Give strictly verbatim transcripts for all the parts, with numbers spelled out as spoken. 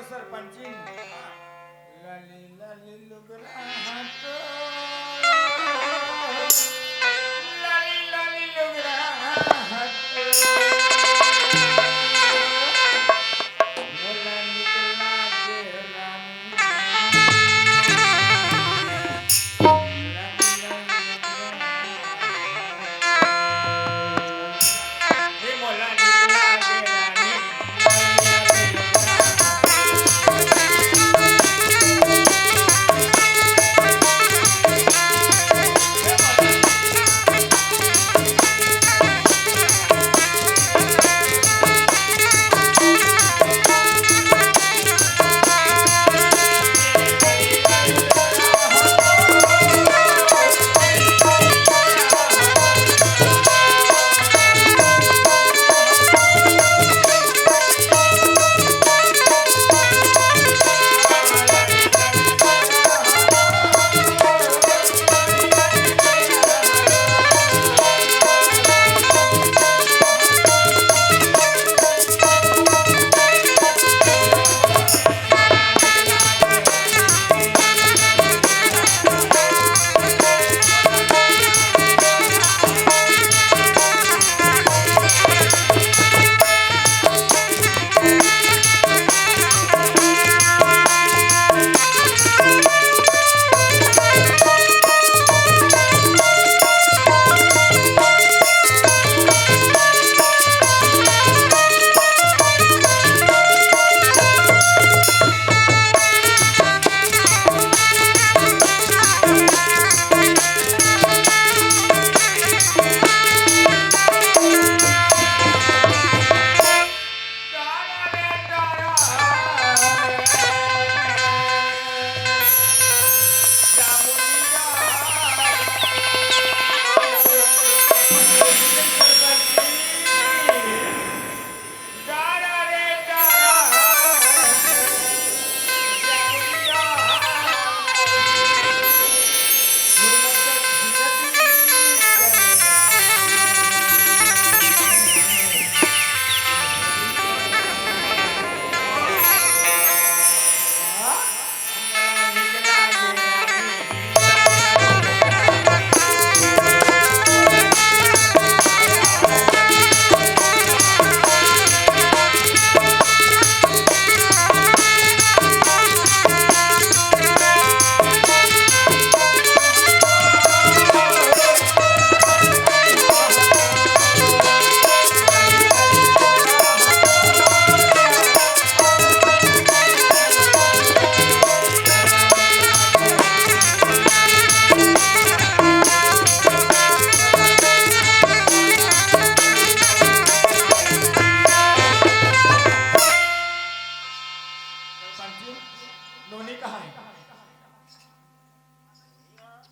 सरपंची, लाली लाली लुगरा हाथ, लाली लाली लुगरा हाथ, मोला निक लागे रानी। सरपंची, नोनी कहाँ है?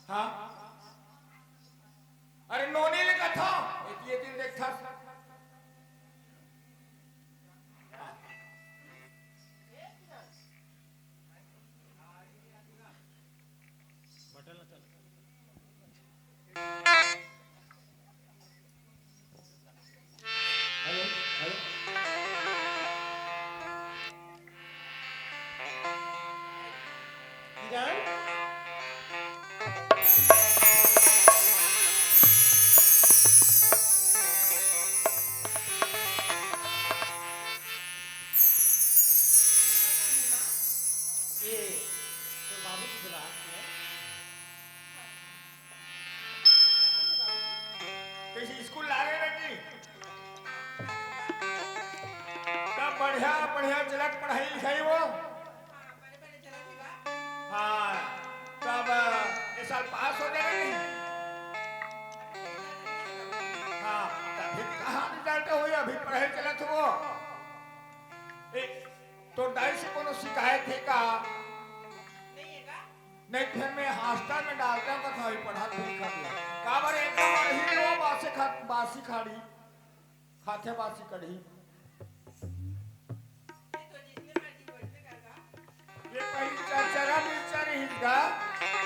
हाँ? अरे नोनी ले कथा, एती एती देखथस। Hello, hello. किरण? ए, तोर बाबू जी बुलात हे। कइसे स्कूल लागे बेटी? तब बढ़िया, बढ़िया चलत पढ़ाई लिखाई वो? हाँ, तब, अ, ए साल पास हो जाएगा नहीं? हाँ, तभी कहाँ result होई, अभी पढ़ाई चलत हो। ए, तोर दाई से कोनो शिकायत हे का? नहीं हे का? नहीं, फिर मैं hostel में डाल देंव, कथा होई पढ़त लिखत ले। काबर एकदम अड़ही वो बासी खा-, बासी खाड़ी, खाथे बासी कढ़ी। ये तो जिसने मर्जी वैसने कर दा। ये पहली चरचरा मिर्चा रहिस गा,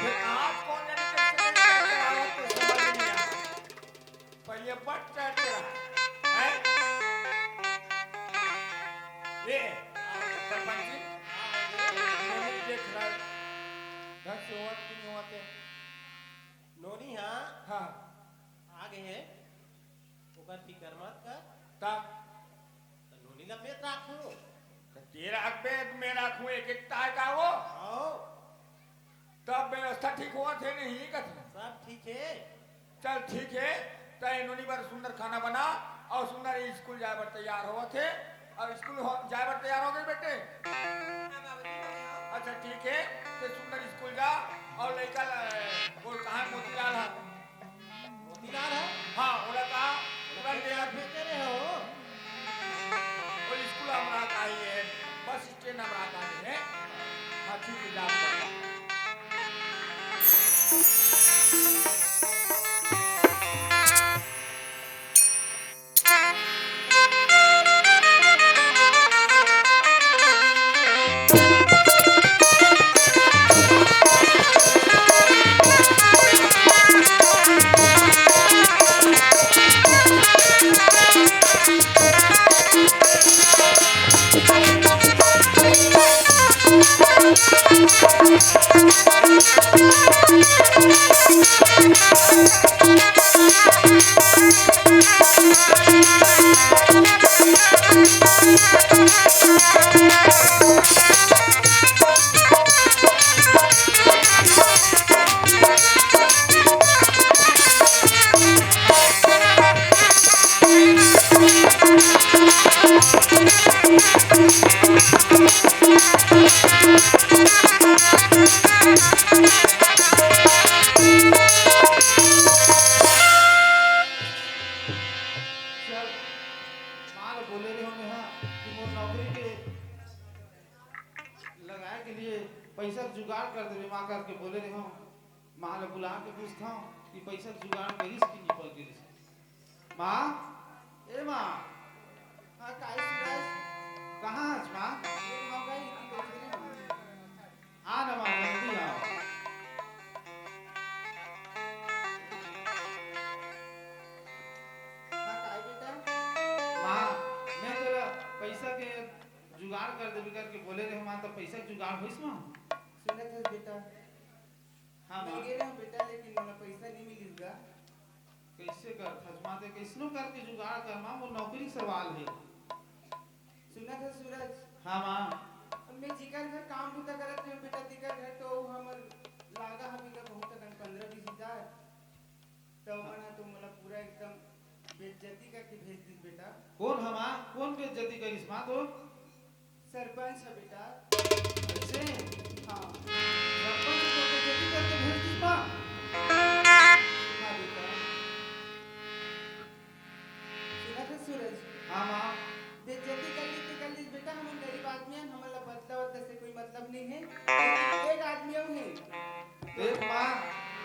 फिर आज कौन जाने कैसे चरचरावत तो समझ नहीं आया। पहिले बड़ चरचरा, हैं? ये, सरपंच जी, घर से होवत कि नहीं होवत हे? नोनी हा हाँ। आ गए हे, ओकर फिकर मत कर। तब त नोनी ला मैं राखूं। त ते राखबे, मैं राखूं, एक एक ताय का वो? आओ। तब व्यवस्था ठीक होवत हे नहीं कथे? सब ठीक हे। चल ठीक हे, त ए नोनी बर सुंदर खाना बना अउ सुंदर स्कूल जाए बर तैयार होवत हे। अउ स्कूल हो, जाए बर तैयार हो गए बेटे? हाँ बाबूजी, हो गए हो। अच्छा ठीक हे, ते सुंदर स्कूल जा अउ लइका ल-, बोल कहाँ हे मोतीलाल हा? मोतीलाल हा? हाँ, ओला कहा, ओला ले आ। भेजे रहे हो? वो स्कूल हमरा का ही है, बस स्टैंड हमरा का ही है। हाँ, ठीक है, जाओ। चल, माँ ल बोले रहे हो मैं, हाँ, कि मोर नौकरी के लगाए के लिए पैसा के जुगाड़ कर देवे, माँ करके बोले रहे हो। माँ ल बुला के पूछता हूँ कि पैसा के जुगाड़ करिस कि नहीं करिस। माँ, ए माँ। हाँ, काहे सूरज? कहाँ हस माँ? ये माँ गई, इतनी देर से नहीं। आ ना माँ, जल्दी आओ। हाँ, काहे बेटा? माँ, मैं तोला पैसा के जुगाड़ कर देबे करके बोले रहे माँ, त पैसा के जुगाड़ होइस माँ? सुनत हस बेटा? हाँ माँ। मैं गे रहे हूँ बेटा, लेकिन मोला पैसा नहीं मिलिस गा। कैसे करथस माँ? ते कैसनो करके जुगाड़ कर माँ, मोर नौकरी के सवाल है। सुनत हस सूरज? हाँ माँ। अब मैं जिकर घर काम बूता करत रहे हूँ बेटा, तिकर घर तो हमर लागा हवे गा बहुत अकन, पंद्रह बीस हजार। त ओमन ह तो मोला पूरा एकदम बेइज्जती करके भेज दिस बेटा। कौन हमा? कौन बेइज्जती करिस माँ तोर? सरपंच ह बेटा। ऐसे? हाँ। सरपंच तोर बेइज्जती करके भेज दिस माँ? हाँ बेटा। सुनत हस सूरज? हाँ माँ। बेइज्जती कर ली तो कर लीस बेटा, हमन गरीब आदमी हन, हमन ला बदला वदला से कोई मतलब नहीं है। लेकिन एक आदमी अउ है। देख माँ,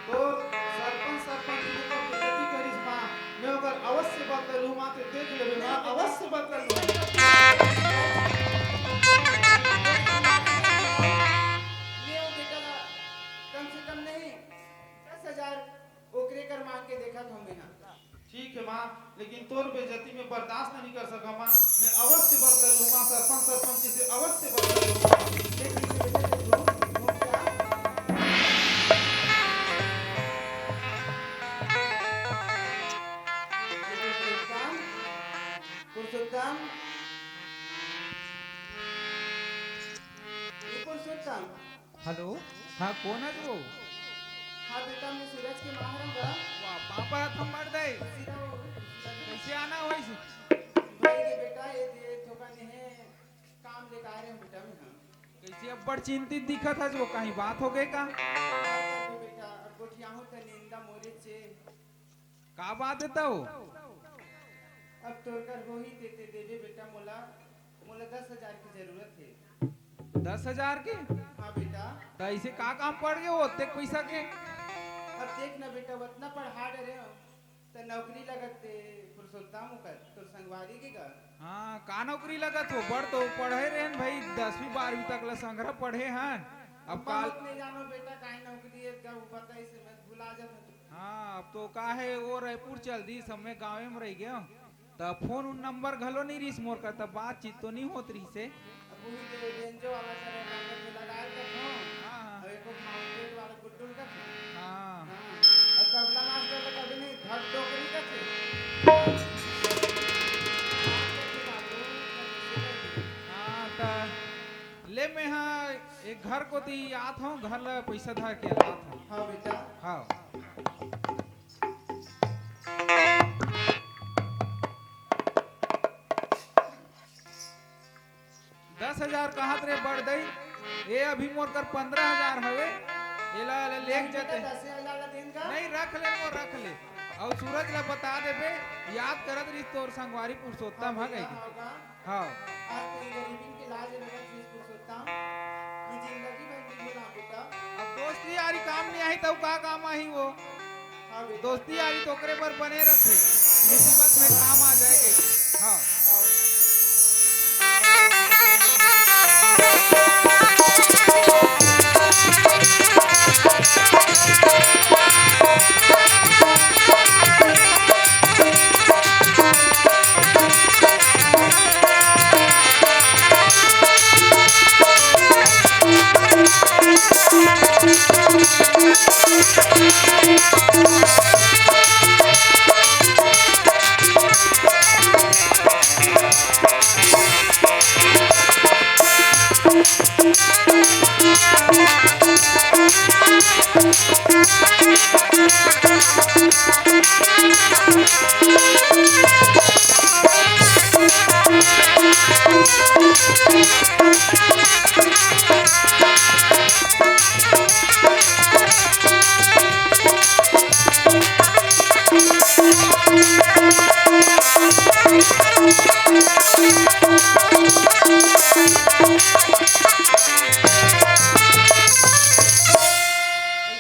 तोर सरपंच, सरपंच जी तो बेइज्जती करिस माँ, मैं ओकर अवश्य बदला लूँ माँ, ते देख लेबे माँ, अवश्य बदला लूँ। मैं वो बेटा ला कम से कम नहीं, दस हजार ओकरे कर मांग के देखत हूँ मैं हाँ। ठीक है माँ, लेकिन तोर बेइज्जती मैं बर्दाश्त नहीं कर सका माँ। मैं अवश्य बदला लूँ माँ, सरपंच सरपंच जी से अवश्य बदला लूँ माँ। ये ठीक है बेटा, तू घूम, घूम जा। पुरुषोत्तम, पुरुषोत्तम, ये पुरुषोत्तम। हेलो, हाँ, कौन हस वो? हाँ बेटा, मैं सूरज के माँ हरंव गा। वाह, पाँव परत हँव मरदे। खुशी रहो, खुशी रहो। कैसे आना होइस? भाई रे बेटा, ये दे धोखा नहीं है, काम लेके आए रहे हँव बेटा मैं, हाँ। कैसे अब्बड़ चिंतित दिखत हस वो, कहीं बात हो गए का? का करबे बेटा, अब गोठियाहूँ त निंदा मोरे से। का बात हे तव? अब तोर कर होही ते, ते देबे बेटा मोला, मोला दस हजार की जरूरत हे। दस हजार के? हाँ बेटा। त ऐसे का काम पड़ गए वो ओतेक पैसा के? अब देख ना बेटा, वतना पढ़ा डरे हँव, त नौकरी लगत ते पुरुषोत्तम ओकर, तोर संगवारी के का? हाँ, का नौकरी लगत वो? बड़ तो पढ़े रहेन भाई, दसवीं बारहवीं तक ला संघरा पढ़े हन। अब अब काल मत नहीं जानो बेटा, काहे नौकरी हे, जब पता ही से मैं भुला जाता हूँ। हाँ, अब तो का हे, वो रायपुर चल दिस, अब मैं गाँवे म रह गया हूँ। त फोन उन नंबर घलो नहीं रहिस मोर कर, त बातचीत तो नहीं होत रहिस हे। अब वही जो रेंजो वाला करे, कागज में लगा के रखो। हाँ, हाँ। और ये पेट वाला गुड्डू ल कथे। हाँ। हाँ। अउ तबला मास्टर ल कभी नहीं, धक डोकरी कथे। हाँ। हाँ, त ले मैं हा एक घर कोती आत हूँ, घर ला पैसा धर के आत हूँ। हाँ बेटा। हाँ। दस हजार कहत रे बड़ दई, ए अभी मोर कर पंद्रह हजार हवे, एला, एला लेके नहीं बेटा, जते। दस हजार ला देन का? नहीं, रख ले मोर, रख ले। अउ सूरज ला बता देबे, याद करत रहिस तोर संगवारी पुरुषोत्तम ह कहिके। हाँ, हाँ, हाँ। हाँ। आज तो ये गरीबी के लाज लगा चीज पुरुषोत्तम, ये जिंदगी भर नहीं भुला बेटा। अब दोस्ती यारी काम नहीं आही, तब का काम आही वो? हाँ बेटा। दोस्ती यारी तो ओकरे बर बने रथे, मुसीबत में काम आ जाए के। हाँ।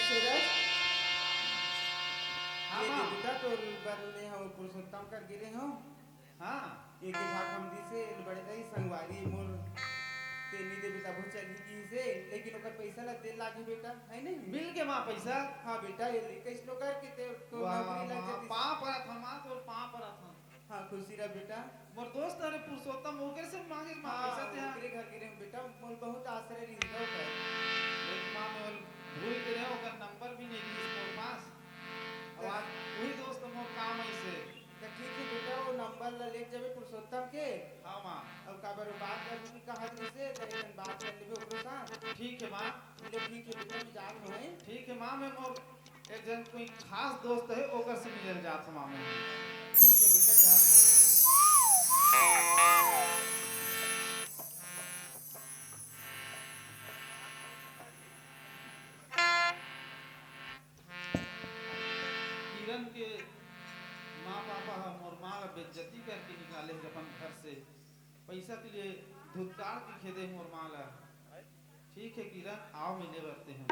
सूरज, हाँ, ये दे हाँ। बेटा, तोर बर में हम पुरुषोत्तम कर गिरे हूँ। हाँ। एक भाग हम दी से, बड़े दई संगवारी मोर तेनी दे बेटा, बहुत चली की से, लेकिन ओकर पैसा ला दे लागी बेटा, है नहीं? मिल के माँ पैसा? हाँ बेटा, ये ले, कैसनो करके ते तो वाह, नौकरी लग माँ, जाती। पाँव परत हूँ माँ, तोर पाँव परत हूँ। हाँ, खुशी रह बेटा। मोर दोस्त हरे पुरुषोत्तम, ओकरे से मांगे माँ हाँ, पैसा ते हाँ। ओकरे घर गिरे हूँ बेटा, मोर बहुत आसरे रिश्ता होता है। लेकिन माँ, मैं भूल के रहे, ओकर नंबर भी नहीं गिस मोर पास। अब आज वही दोस्त मोर काम ऐसे। तो ठीक है बेटा, वो नंबर ला लेके जाबे पुरुषोत्तम के। हाँ माँ। अब काबर वो बात करने की कहा जैसे, तो एक दिन बात कर लेबे ओकरे साथ। ठीक है माँ। बोले ठीक है बेटा, मैं जात हूँ। ठीक है माँ, मैं मोर एक जन कोई खास दोस्त है, ओकर से मिलल जात हूँ माँ मैं। ठीक है बेटा, जा। किरण के माँ पापा ह मोर माँ ला बेइज्जती करके निकाले हे अपन घर से। पैसा के लिए धुतकार के खेदे मोर माँ ला। ठीक है किरण, आओ मिले बरते हैं।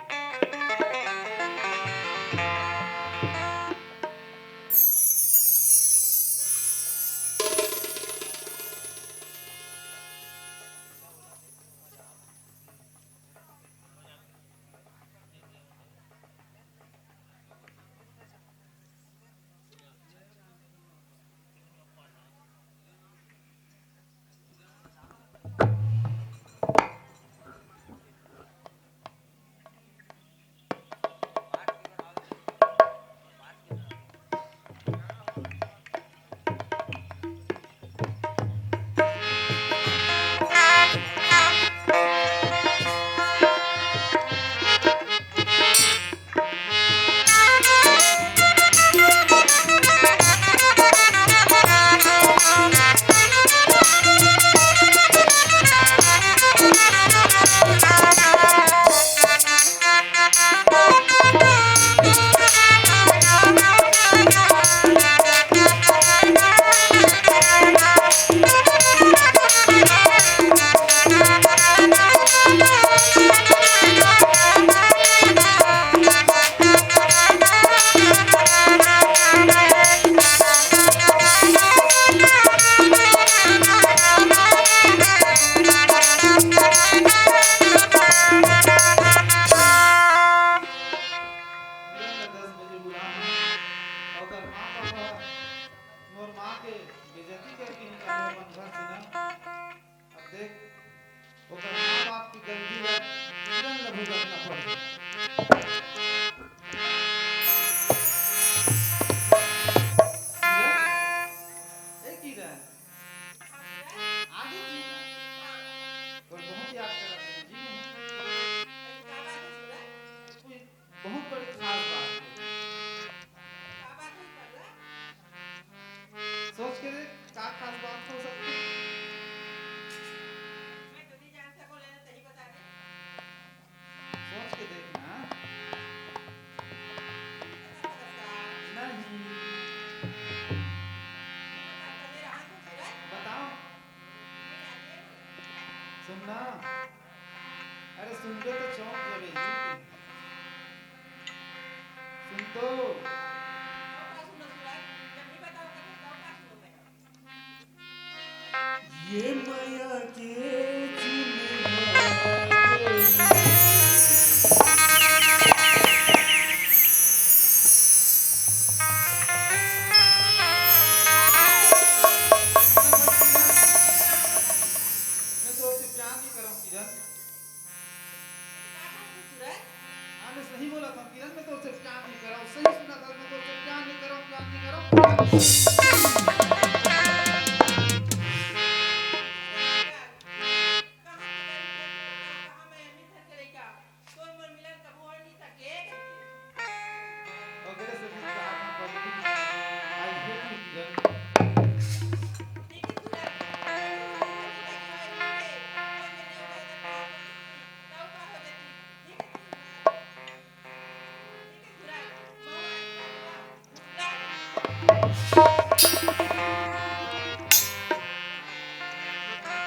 दस बजे बुलाना, ओकर माँ पापा मोर माँ के बेइज्जती करके निकाले अपन घर से ना। अब देख, ओकर माँ बाप की गलती ला किरण ला भुगतना पड़ही। सुन ना, अरे सुनबे तो चौंक जाबे जी। सुन तो। ये मया के चिन्ह। मैं तोर से प्यार नहीं करंव किरण। हाँ, मैं सही बोलत हंव किरण, मैं तोर से प्यार नहीं करंव। सही सुनत हस, मैं तोर से प्यार नहीं करंव, प्यार नहीं करंव। ओकरे से भी कहा था, पलकी, I hate you, किरण।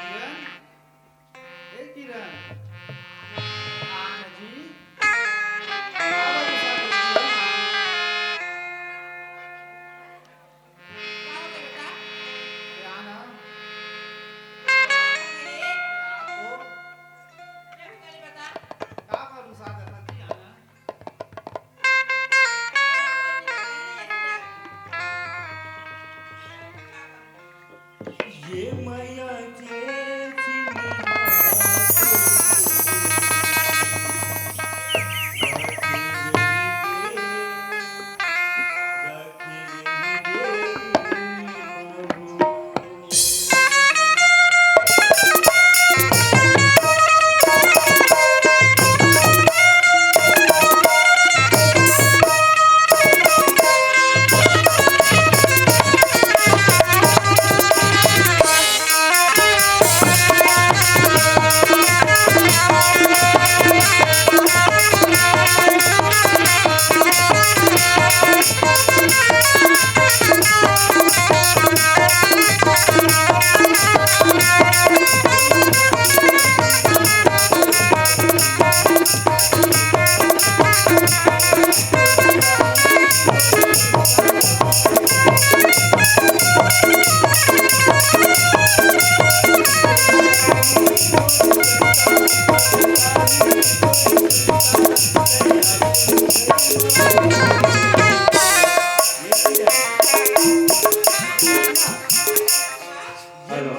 किरण, ए किरण, आ ना जी। आ ना जी, आ ना। ए, आ ना। आ तो। का करूँ, साथ रहता जी, आ ना। ये मया के चिन्ह। हेलो।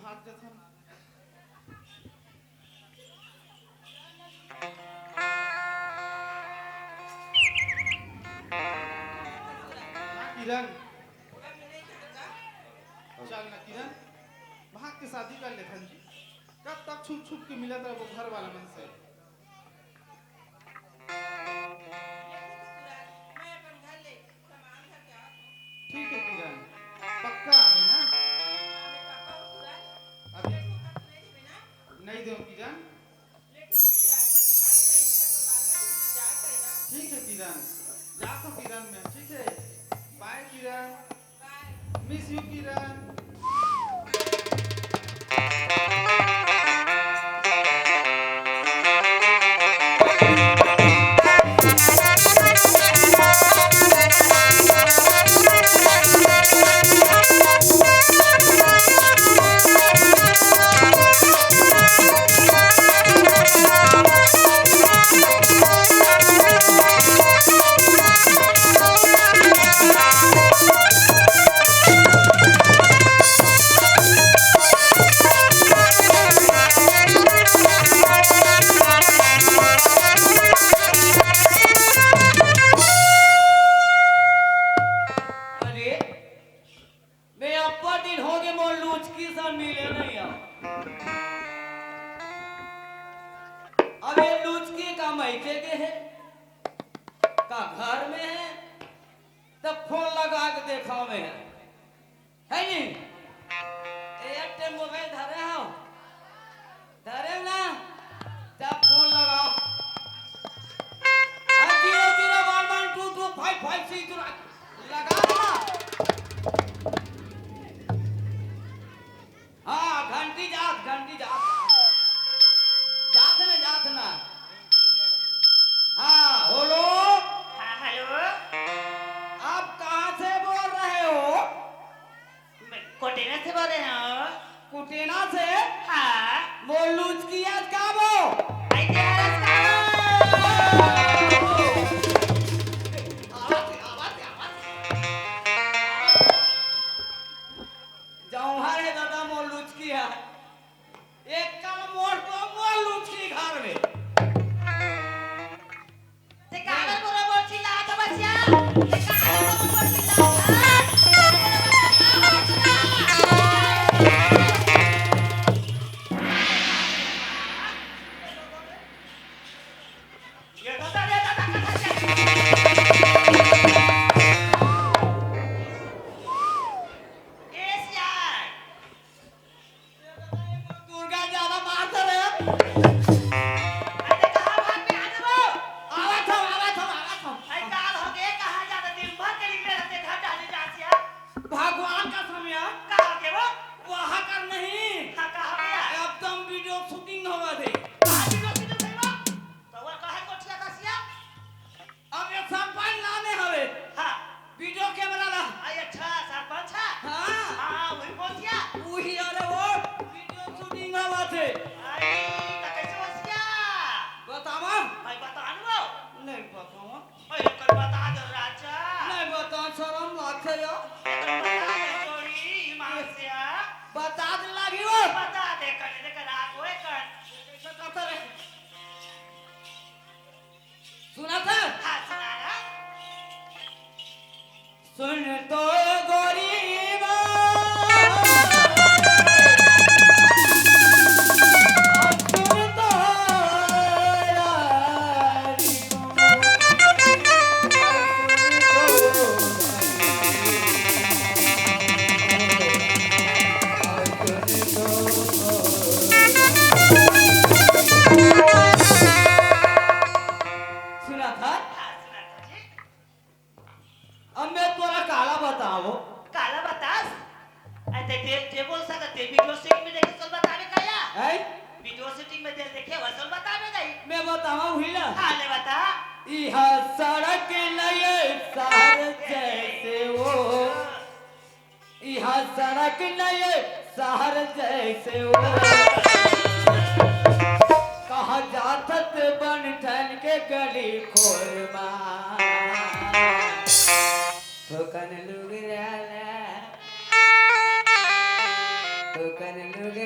भाग जथन। हाँ, किरण। चल ना, किरण। भाग के शादी कर लेथन जी। कब तक छुप छुप के मिलत रहबो घर वाला मन से? ठीक है किरण, पक्का आवे ना? अभी नहीं दो किरण। ठीक है किरण, जा तो किरण में, ठीक है। बाय किरण। Miss you किरण। अरे, मैं अब्बड़ दिन होगे मोर लुचकी सन मिले नहीं हव। अब ये लुचकी का मइके गे हे, का घर में हे, तब फोन लगा के देखावे हे, है नी? ए, एक ठे मोबाइल धरे हव, धरे ना, जा फोन लगाव। हाँ, zero zero one one two two five five six zero, लगा ना। हाँ, घंटी जात, घंटी जात। जात ना, जात ना। हाँ, हेलो। हाँ, हेलो। आप कहाँ से बोल रहे हो? मैं कुटेना से बोल रहे हो। कुटेना से? हाँ। मोर लुचकी आज का बो? आई दे हरस का बो? आवाज, आवाज, आवाज। जौहर हे दादा मोर लुचकी हे। एक कल मोर तो मोर लुचकी घर में। ते काबर बोलो बोल चिल्ला तो बसिया? ते काबर बोलो बोल चिल्ला? ये तो, ये तो, ये तो, ये तो। दुर्गा ज्यादा मार दे रे। अरे कहाँ भाग के आ जाबो? आवत हव, आवत हव, आवत हव। अरे काल हो गए, कहाँ जाता दिन भर के निकले रहते घर जाने जासिया। भगवान का समय। कहाँ के वो? वहाँ का नहीं। हाँ, कहाँ गया? एकदम वीडियो शूटिंग होवत हे। कहाँ वीडियो शूटिंग होवत? तो वो कहाँ कोठिया कसिया? अब एक सरपंच लाने हवे। हाँ। वीडियो कैमरा ला। आई अच्छा, सरपंच हा? हाँ। हाँ, वही पहुंच गया। वही, अरे वो वीडियो शूटिंग आवत हे। आई, त कैसे बच गया? बतावा? भाई बता न वो। नहीं बतावा। भाई ओकर बता दो राजा। नहीं बता, शरम लागथे या। एकर बता दे जोड़ी ईमान से आ। बता दे लागी वो। बता दे कने दे करा कोई कर। कैसे करता रे? सुना था? हाँ, सुना ना। सुन तो गोरी माँ, सुन तो यारी माँ। सुना था? हाँ, सुना था जी। अब मैं तोला काला बतावो। काला बतास? अरे ते, ते, ते बोल सकत, ते वीडियो सेटिंग में देखे सोल बतावे का या? हैं? वीडियो सेटिंग में दे देखे वह सोल बतावे गई। मैं बतावा हुई ना? हाँ, ले बता। इहा सड़क नए शहर जैसे वो। इहाँ सड़क नए शहर जैसे वो। कहाँ जाथत बन ठन के गली खोर मा। थोकन लुगरा ला, थोकन लुगरा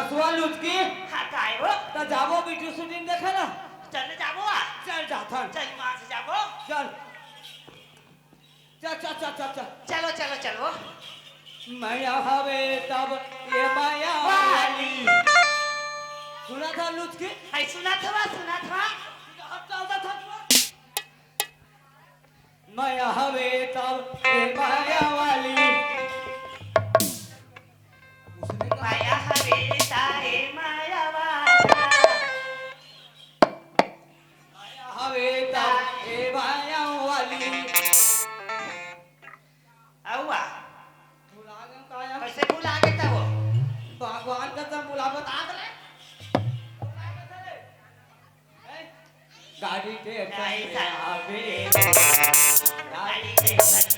कसवा लुचकी। हाँ, काय हो? त जाबो वीडियो शूटिंग देखे ना। चल न जाबो आ। चल जाथन। चल, वहाँ से जाबो। चल। चल, चल, चल, चल, चल। चलो, चलो, चलो। मया हवे तब ये मया वाली। सुना था लुचकी? हाय, सुना था, सुना था। मया हवे तब ए मया वाली। मया हवे ता ए मया वाला। मया हवे तब ए मया वाली। अउआ। भुला गए का यार? कैसे भुला गए तब वो? भगवान कसम भुला बता दे। गाड़ी के नहीं, सर। आवे। गाड़ी के सर।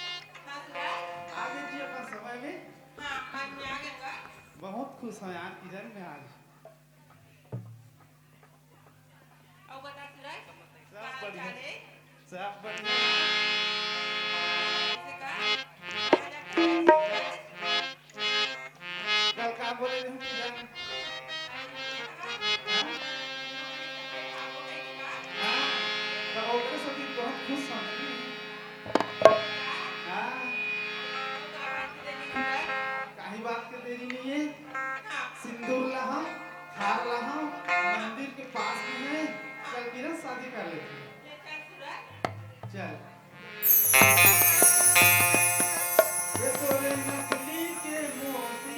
आ गए जी अपन समय में। हाँ, आज मैं आ गया। बहुत खुश हंव यार किरण मैं आज। अउ बता सूरज, सब का हाल बढ़िया। चाल है? सब बढ़िया। कैसे का? कहाँ जाके आए सूरज? कल का बोले रहे हो पूजा? हाँ? हाँ, तो ओकरे से भी बहुत खुश हंव। हाँ। काहे बात के देरी नहीं है? सिंदूर लाहव, हार लाहव, मंदिर के पास में है, कल किरण शादी कर लेते हैं। चल। ये तोरे नकली के मोती।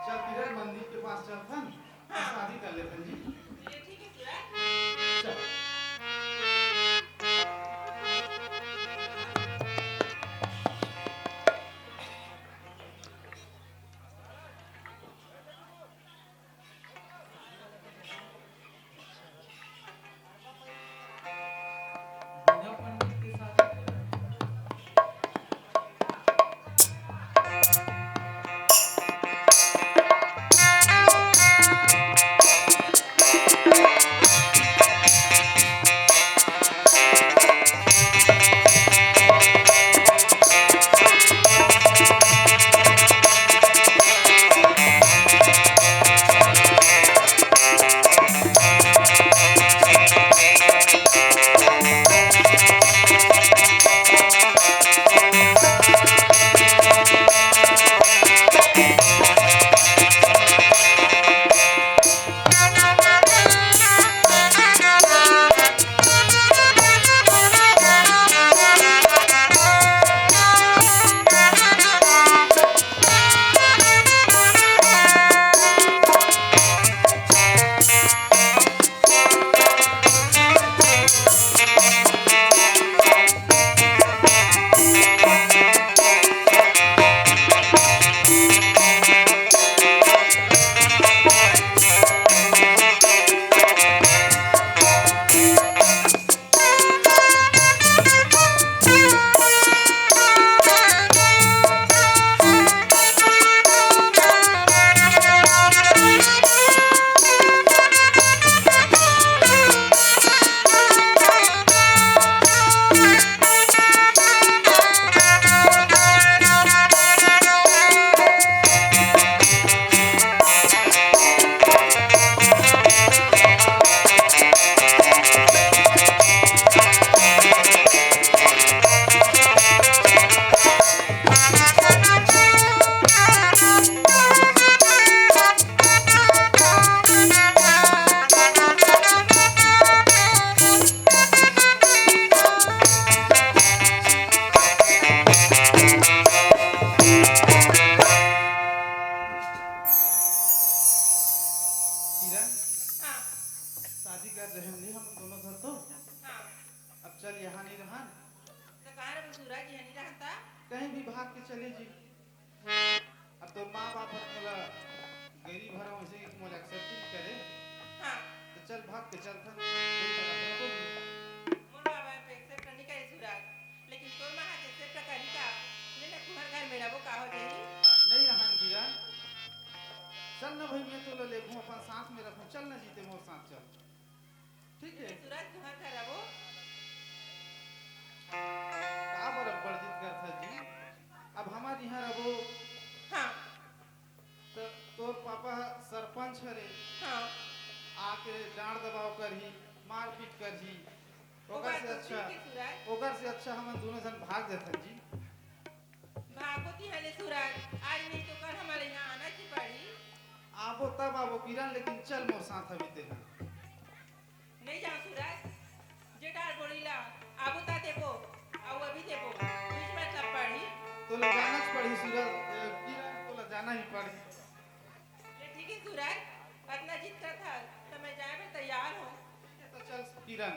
चल, किरण, मंदिर के पास चलथन, हाँ। शादी कर लेथन जी। ये ठीक है, किरण। चल। चल ना भाई, मैं तोला लेगहूँ, अपन साथ में रखहूँ। चल ना जीते, मोर साथ चल। ठीक है। सूरज, तुहर घर आबो। का बर अब्बड़ जिद करथस जी? अब हमर इहाँ रबो। हाँ। त तोर पापा ह सरपंच हरे। हाँ। आके डांट दबाव करही, मारपीट करही। वो ओकर बात से तो अच्छा, ठीक है सूरज। ओकर से अच्छा हमन दोनों झन भाग जाथन जी। भागो तिहाँ ले सूरज, आज नहीं तो कल हमला यहाँ आना ही पड़ी। आबो तब आबो किरण, लेकिन चल मोर साथ अभी तेहा। नहीं जाओ सूरज, जे डार बोली ला, आबो ता देबो, आऊ अभी देबो, बीच में तब पड़ी। तोला जाना ही पड़ी सूरज, ए, किरण, तोला जाना ही पड़ी। ले ठीक है सूरज, अतना जिद करत हस, त मैं जाए बर तैयार हूँ। ठीक है, तो चल किरण।